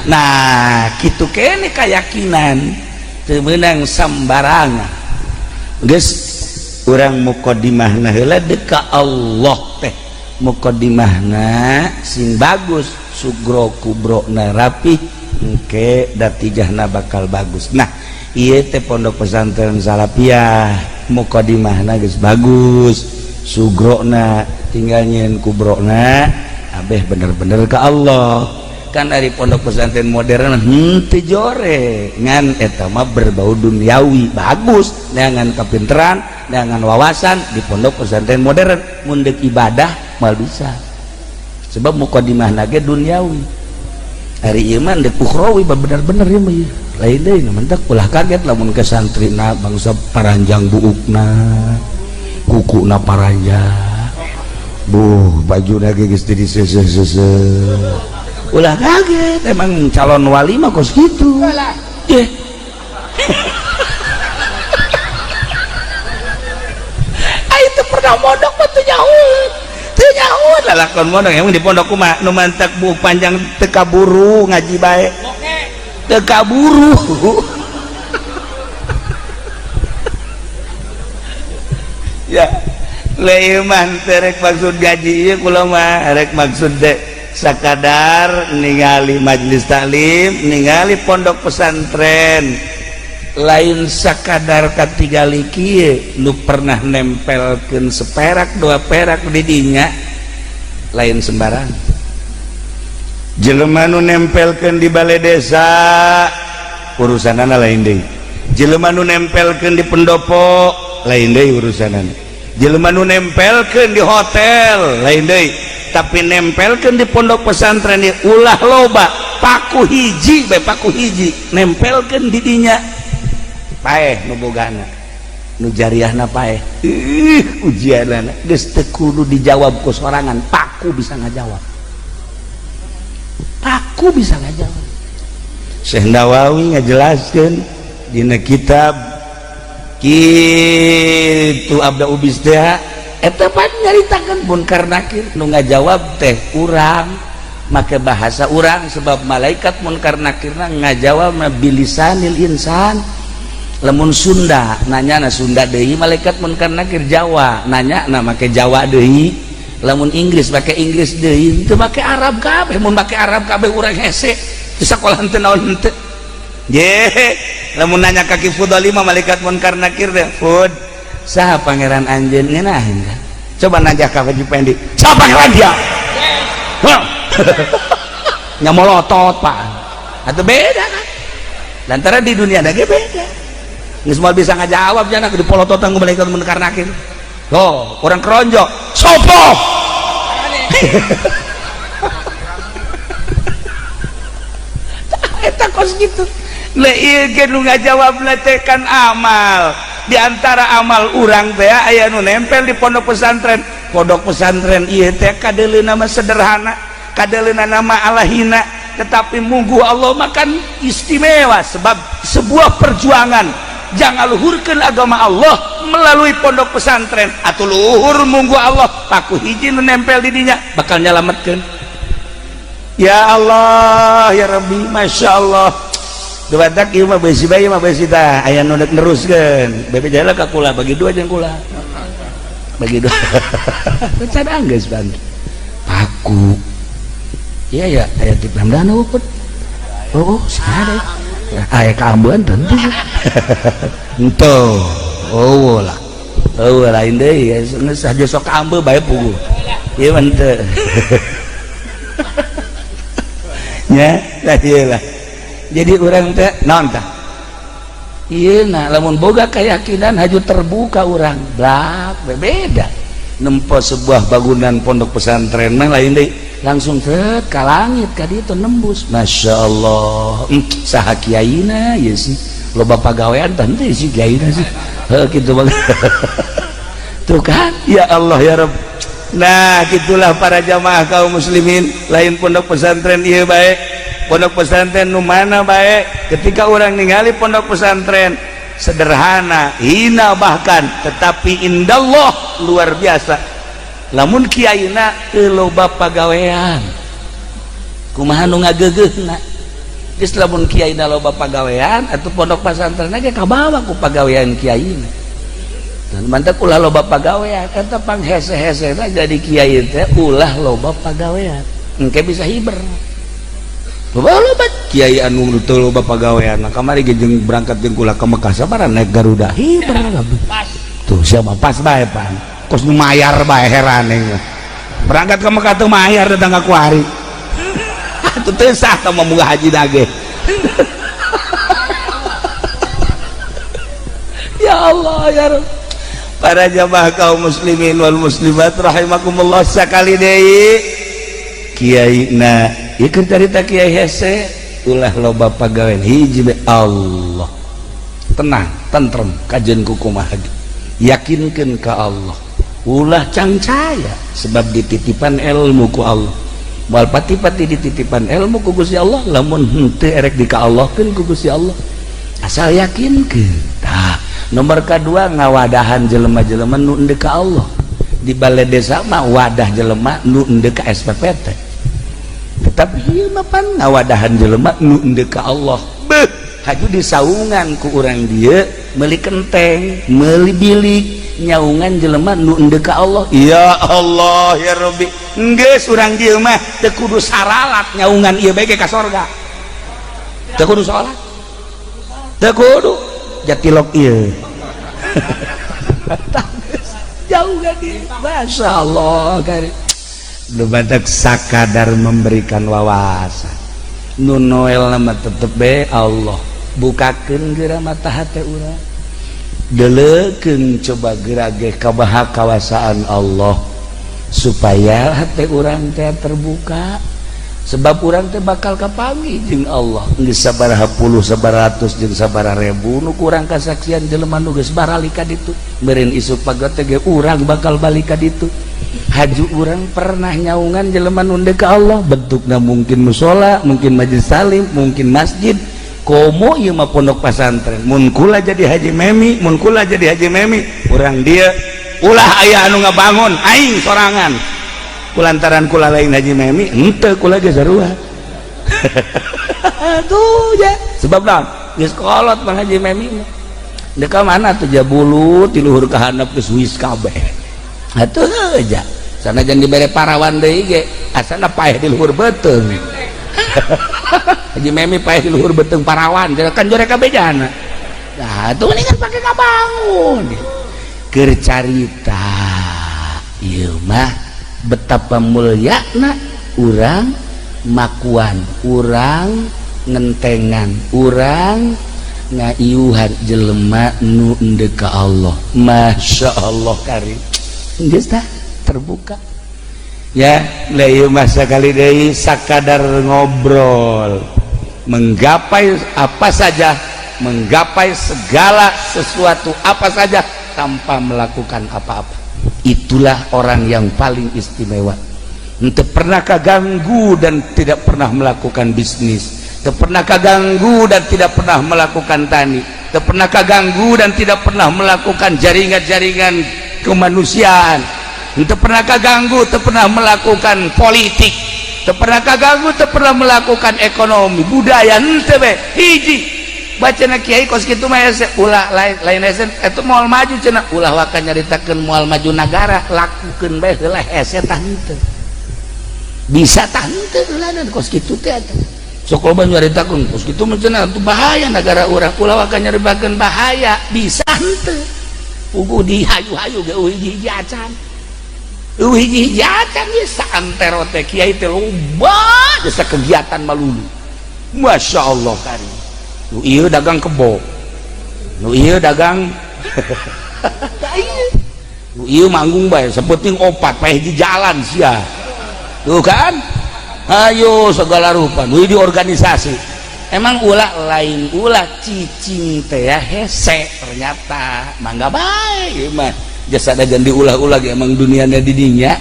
Nah, kitu kene keyakinan teu meunang sambarangan. Geus, urang muqaddimahna heula deuk ka Allah teh. Muqaddimahna sing bagus, sugro kubrona rapi, engke natijahna bakal bagus. Nah, ieu teh pondok pesantren Salafiyah, muqaddimahna geus bagus, sugrona tinggal nyieun kubrona abeh bener-bener ke Allah. Kan dari pondok pesantren modern henteu jore, ngan eta mah berbau duniawi. Bagus neangan kapinteran, neangan wawasan di pondok pesantren modern, mun deuk ibadah mal bisa, sebab muqaddimahna ge duniawi. Hari ieu mah deuk ukhrawi bener-bener ieu mah lain deui. Mentak ulah kaget lamun ke santrina bangsa paranjang buukna, kukuna paranjang, buh, baju ge geus jadi seuseuh. Ulah kaget, emang calon wali mah kos kitu. Ye. Ah, itu pernah mondok mah teu nyaho, teu nyaho lalakon mondok. Emang di pondok kumaha nu mantak buuk panjang teu kaburu ngaji bae, teu kaburu. Ya, leuman terek maksud gaji ieu kula mah rek maksud deh sakadar ningali majelis taklim, ningali pondok pesantren, lain sakadar katingali kieu nu pernah nempelkeun seperak dua perak di dinya lain sembarang. Jelema nu nempelkeun di balai desa urusanana lain deui, jelema nu nempelkeun di pendopo lain deui urusanana, jelema nu nempelkeun di hotel lain deui, tapi nempelkeun di pondok pesantren di ulah loba, paku hiji bae, paku hiji nempelkeun di dinya paeh nu bogana, nu jariahna paeh. Ih, ujianana geus teu kudu dijawab ku sorangan, paku bisa ngajawab, paku bisa ngajawab. Syekh Nawawi ngajelaskeun dina kitab kitu abda ubis teh eta pan nyaritakeun Munkar Nakir nu ngajawab teh urang make bahasa urang, sebab malaikat Munkar Nakirna ngajawab bilisanil insan. Lamun Sunda nanya na Sunda deui, malaikat Munkar Nakir Jawa nanya na make Jawa deui, lamun Inggris make Inggris deui, teu make Arab kabeh. Mun make Arab kabeh urang hese di sekolah teu naon henteu. Ye, lamun nanya ka Ki Fudali mah malaikat Munkar Nakir teh, "Fud, saha pangeran anjeun?" Ngeunaheun kan? Coba nanya ka Haji Pendi, "Saha pangeran dia?" Nya molotot, Pak. Atau beda kan? Lantaran di dunia ada ge beda. Geus moal bisa ngajawab jana di polototan ku malaikat Munkar Nakir. Loh, orang keronjo, "Sopo?" Eta kos gitu. Lah ieu ge nu ngajawab teh kan amal. Di antara amal urang teh aya nu nempel di pondok pesantren. Pondok pesantren ieu teh kadeuleuna mah sederhana, kadeuleuna nama alahina, tetapi munggu Allah makan istimewa sebab sebuah perjuangan jangan luhurkan agama Allah melalui pondok pesantren atau luhur munggu Allah paku hiji nu nempel di dinya bakal nyalametkeun. Ya Allah ya Rabbi, Masya Allah. Dubatak ieu mah beusi bae mah beusi tah aya nu deuk neruskeun bebe jalan ka kula bagi dua jeung kula bagi dua. Can geus bang paku. Iya ya, aya di Ramdana upet. Oh, sih ada. Aya kaambean tentu. Henteu. Oh lah. Oh lain deui, geus aja sok kaambe bae puguh. Ieu mah henteu. Nya, lah ieu lah. Jadi urang teh naon tah? Ieu na lamun boga keyakinan haju terbuka urang, blak beda. Nempo sebuah bangunan pondok pesantren mah lain deui, langsung set ka langit ka ditu nembus. Masya Allah, saha kiaina ieu sih, loba pagawean tah henteu sih kiaina sih. Heuh kitu banget. Tuh kan, ya Allah ya Rabb. Nah, gitulah para jamaah kaum muslimin, lain pondok pesantren ieu bae, pondok pesantren nu mana bae, ketika orang ningali pondok pesantren sederhana, hina bahkan, tetapi indallah luar biasa. Lamun kiaina teu loba pagawean, kumaha nu ngageugeuna? Geus lamun kiai na loba pagawean atuh pondok pesantren ge kabawa ku pagawean kiai. Dan mantap ulah loba pagawean eta pang hese-hesena jadi kiai teh ulah loba pagawean. Engke bisa hiber. Loba loba kiai anu teu loba pagawean. Nah, kamari ge jeung berangkat jeung kula ke Mekah sabaraha naik Garuda hiber kabeh. Pas. Tuh siapa pas bae pan. Kos nu mayar bae heran aing. Berangkat ke Mekah teu mayar datang ka kuari. Atuh teu sah tah mah munggah haji nage. Ya Allah ya Rabb. Para jamaah kaum muslimin wal muslimat rahimakumullah, sakali deui kiai na ieu keur carita kiai hese ulah loba pagawean hiji be Allah. Tenang, tentrem kajeun ku kumaha ge. Yakinkeun ka Allah. Ulah cangcaya sebab dititipan ilmu ku Allah. Moal pati-pati dititipan ilmu ku Gusti Allah lamun henteu erek di ka Allahkeun ku Gusti Allah. Asal yakinkeun. Tah, nomor kedua ngawadahan jelema-jelema nu endek ka Allah. Di balai desa mah wadah jelema nu endek ka SPPT. Tetapi ieu mah pan ngawadahan jelema nu endek ka Allah. Beuh, haju disaungan ku urang dieu meuli kenteng, meuli bilik, nyaungan jelema nu endek ka Allah. Ya Allah ya Rabbi. Geus urang dieu mah teu kudu saralat nyaungan ieu bae ka sorga. Teu kudu salat. Teu kudu jatilok ieu. Jauh gak di Masya Allah kari. Lu badak sakadar memberikan wawasan. Nu Noel nama tetep be Allah. Bukakeun geura mata hate urang. Deleukeun coba gerage kabaha kawasaan Allah supaya hate urang teh terbuka. Sebab urang teh bakal kapanggih jeung Allah. Geus sabaraha puluh, sabaratus jeung sabaraha ribu nu kurang kasaksian jelema nu geus baralik ka ditu. Meureun isuk pagot teh ge urang bakal balik ka ditu. Haju urang pernah nyaungan jelema nu ndek ka Allah, bentukna mungkin musola, mungkin majelis salim, mungkin masjid. Komo ieu mah pondok pesantren. Mun kula jadi Haji Memi, mun kula jadi Haji Memi, urang dieu ulah aya anu ngabangun aing sorangan. Kulantaran kula lain Haji Memi, henteu kula ge sarua. Tuh ya, sebab naon? Geus kolot Bang Haji Memi mah. Deuk ka mana tuh jabulu ti luhur ka handap geus wis kabeh. Atuh aja. Sanajan dibere parawan deui ge, asana paeh di luhur beuteung. Haji Memi paeh di luhur beuteung parawan, kan jore kabeh jana. Nah, tuh ini kan pakai kabangun. Keur carita ieu mah betapa mulyana urang makuan, urang ngentengan, urang ngaiuhan jelema nu endek ka Allah. Masya Allah karim. Geus tah terbuka. Ya, lah ieu mah sakali deui sakadar ngobrol, menggapai apa saja, menggapai segala sesuatu apa saja tanpa melakukan apa-apa. Itulah orang yang paling istimewa. Ente pernah kaganggu dan tidak pernah melakukan bisnis, tidak pernah kaganggu dan tidak pernah melakukan tani, tidak pernah kaganggu dan tidak pernah melakukan jaringan-jaringan kemanusiaan, tidak pernah kaganggu, tidak pernah melakukan politik, tidak pernah kaganggu, tidak pernah melakukan ekonomi, budaya, ente be hiji bacana kiai kos kitu mah hese ulah lain lain hese eta moal maju cenah ulah waka nyaritakeun moal maju nagara lakukeun bae heula hese tah henteu bisa tah henteu heula kos kitu teh atuh sok loba nyaritakeun kos kitu mah cenah atuh bahaya nagara urang ulah waka nyaritakeun bahaya bisa henteu puguh dihayu-hayu ge eueuh hiji-hiji acan eueuh hiji-hiji acan ieu saantero teh kiai teh loba jasa kegiatan malulu. Masya Allah karim. Nu ieu dagang kebo, nu ieu dagang, nu ieu manggung bae sapenting opat paeh di jalan sia tuh kan, ayo segala rupa nu di organisasi. Emang ulah lain ulah cicing teh ya hese ternyata mangga bae ieu mah jasa dajan diulah-ulah ge emang duniana di dinya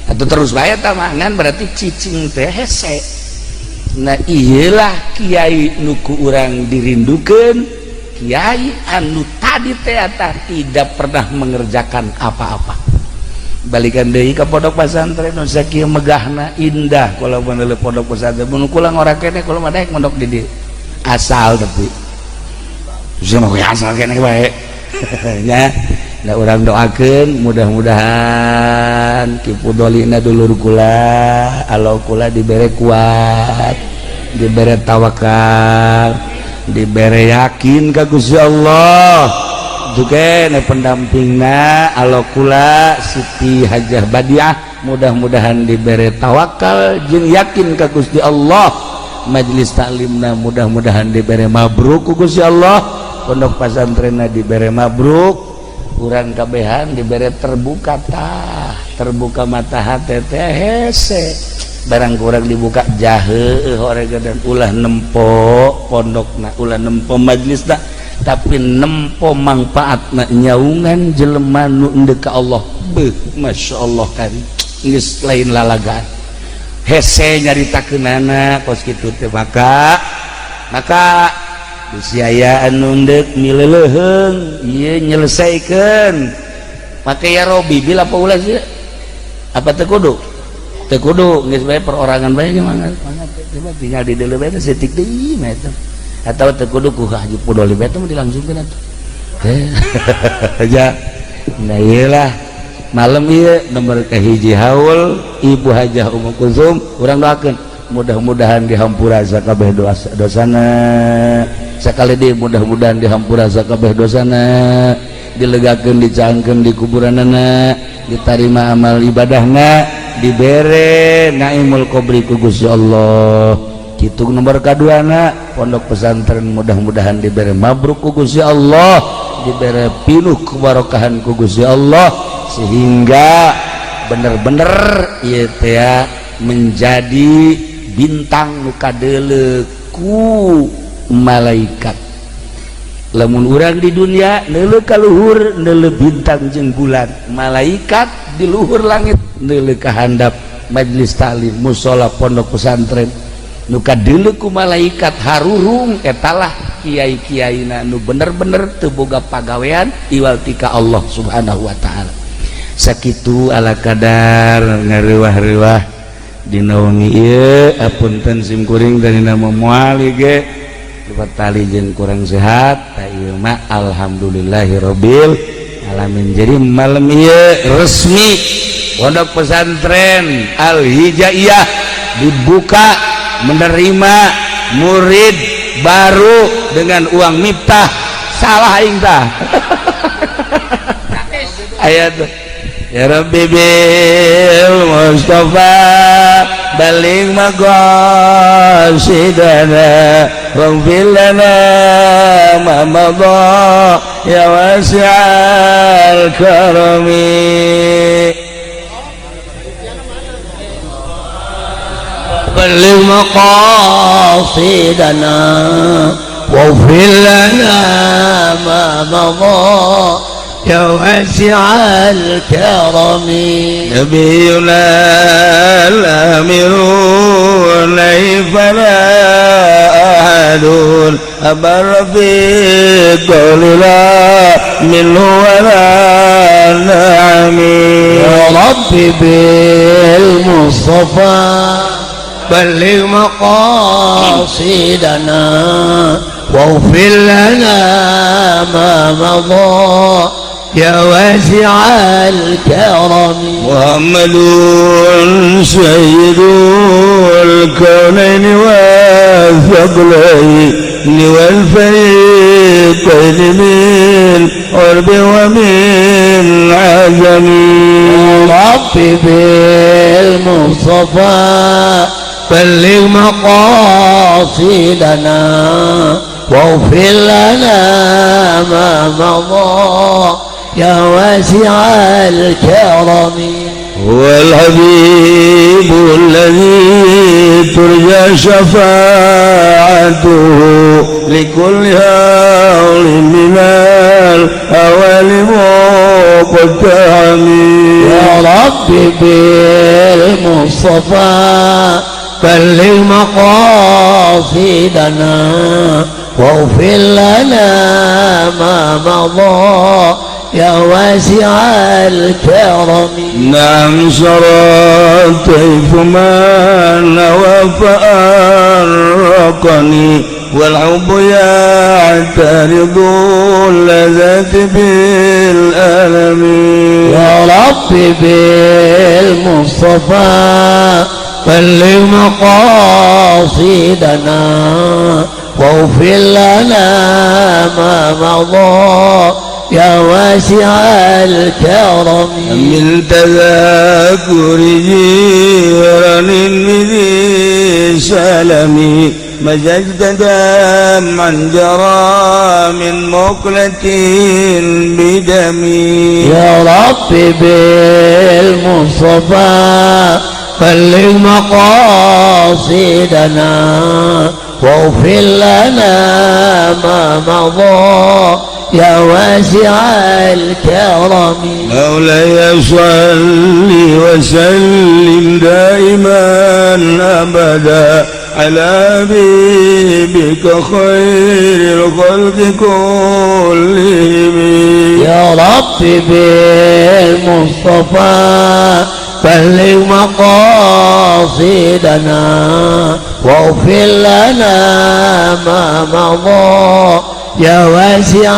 atau terus bae tah mangan berarti cicing teh hese. Nah iyalah kiai nuku urang dirindukan, kiai anu tadi teh tidak pernah mengerjakan apa-apa. Balikan deui ka pondok pesantren nu sakieu megahna, indah. Kalau bener pondok pesantren mun kula ngora keneh, kula mah daek mondok di dieu asal, tapi bisa mah asal keneh bae nya. Nah, urang doakeun mudah-mudahan Ki Pudolina, dulur kula, alo kula, dibere kuat, dibere tawakal, dibere yakin ka Gusti Allah. Juga pendampingna, alo kula, Siti Hajah Badiah, mudah-mudahan dibere tawakal jeung yakin ka Gusti Allah. Majelis taklimna mudah-mudahan dibere mabruk ku Gusti Allah, pondok pasantrenna dibere mabruk, urang kabehan dibere terbuka tah, terbuka mata hati teh. Hese barang kurang dibuka jahe horega dan ulah nempo pondokna, ulah nempo majelisna, tapi nempo manfaatna nyaungan jelema nu endek ka Allah. Beuh, Masya Allah, kan geus lain lalagaan, hese nyaritakeunana kos kitu teh. Maka maka bisi aya anu endek mileleuheung ieu nyelesaikeun make ya Robi bila apa ulah sih, apa teu kudu, teu kudu, geus bae perorangan bae. Gimana, coba tinggal di deuleu bae setik deui mah eta, atau teu kudu ku Haji Pudoli bae teh dilangsungkeun atuh ya. Nah, iyalah, malam ieu nomor kahiji haul Ibu Hajah Ummu Kulsum, urang doakeun mudah-mudahan dihampura sakabeh dosa dosana. Sekali deui, mudah-mudahan dihampura sakabeh dosana, dilegakeun, dicangkeun di kuburanana, ditarima amal ibadahna, dibere naimul qobri ku Gusti Allah. Kitu. Nomor kaduana, pondok pesantren mudah-mudahan dibere mabruk ku Gusti Allah, dibere pinuh kebarokahan ku Gusti Allah, sehingga bener-bener ieu teh menjadi bintang nu kadeuleu ku malaikat. Lamun urang di dunia neuleuh ka luhur, neuleuh bintang jeung bulan, malaikat di luhur langit neuleuh ka handap majelis taklim, musola, pondok pesantren. Nu kadeuleu ku malaikat harurung etalah kiai-kiaina nu bener-bener teu boga pagawean iwal tika Allah Subhanahu wa Ta'ala. Sakitu ala kadar ngareuwah-reuwah dina wengi ieu. Apunten sim kuring dari nama moal ge tali jeung kurang sehat. Ta ieu mah alhamdulillahirabbil alamin. Jadi malam ieu resmi Pondok Pesantren Al Hijaiyah dibuka, menerima murid baru dengan uang Miftah. Salah aing tah ayat ya. Rabbi bil Mustafa baligh maqasidana waghfir lana ma madha ya wasi'al karami. بلغ مقاصدنا واغفر لنا ما مضى يا واسع الكرم. نبينا الأمير فلا أحد أبر في قول لا منه ولا نعم. يا رب بالمصطفى بلغ مقاصدنا واغفر لنا ما مضى يا واسع الكرم. محمد سيد الكونين والثقلين والفريقين من عرب ومن عجم. رب بالمصطفى بلغ مقاصدنا واغفر لنا ما مضى يا واسع الكرم. هو الحبيب الذي ترجى شفاعته لكل هول من الأهوال مقتحم. يا رب بالمصطفى بلغ مقاصدنا واغفر لنا ما مضى. يا واسع الكرم. نعم، سرى طيف ما نوى فأرقني، والحب يعترض اللذات بالألم. يا رب بالمصطفى بلغ مقاصدنا، واغفر لنا ما مضى يا واسع الكرم. من تذاكر جيران بذي سلمي، مزجت دمعا جرى من مقلة بدمي. يا رب بالمصطفى بلغ مقاصدنا، واغفر لنا ما مضى يا واسع الكرم. مولاي صل وسلم دائما أبدا على حبيبك خير الخلق كلهم. يا رب بالمصطفى بلغ مقاصدنا، واغفر لنا ما مضى يا واسع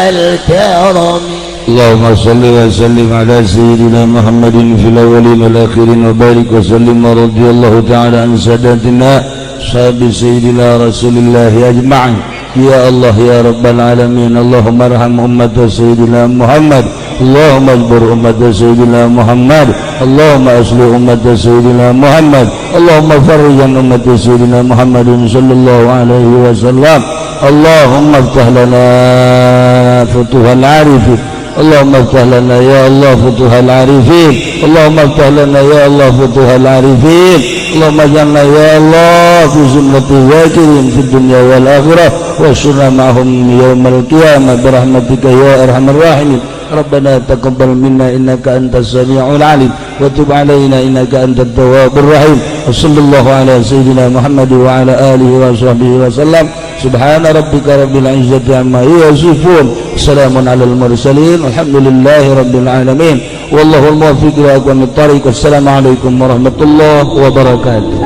الكرم. اللهم صل وسلم على سيدنا محمد في الأولين والآخرين وبارك وسلم، ورضي الله تعالى عن ساداتنا أصحاب سيدنا رسول الله أجمعين. يا الله، يا رب العالمين، اللهم ارحم أمة سيدنا محمد، اللهم اجبر أمة سيدنا محمد، اللهم أصلح أمة سيدنا محمد، اللهم فرج عن أمة سيدنا محمد صلى الله عليه وسلم. اللهم افتح لنا فتوح العارفين، اللهم افتح لنا يا الله فتوح العارفين، اللهم افتح لنا يا الله فتوح العارفين. اللهم اجعلنا يا الله في زمرة الذاكرين في الدنيا والآخرة، واحشرنا معهم يوم القيامة برحمتك يا أرحم الراحمين. ربنا تقبل منا إنك أنت السميع العليم، وتب علينا إنك أنت التواب الرحيم. وصلى الله على سيدنا محمد وعلى آله وصحبه وسلم. سبحان ربك رب العزة عما يصفون، سلام على المرسلين، والحمد لله رب العالمين، والله الموفق لأقوم الطريق. والسلام عليكم ورحمة الله وبركاته.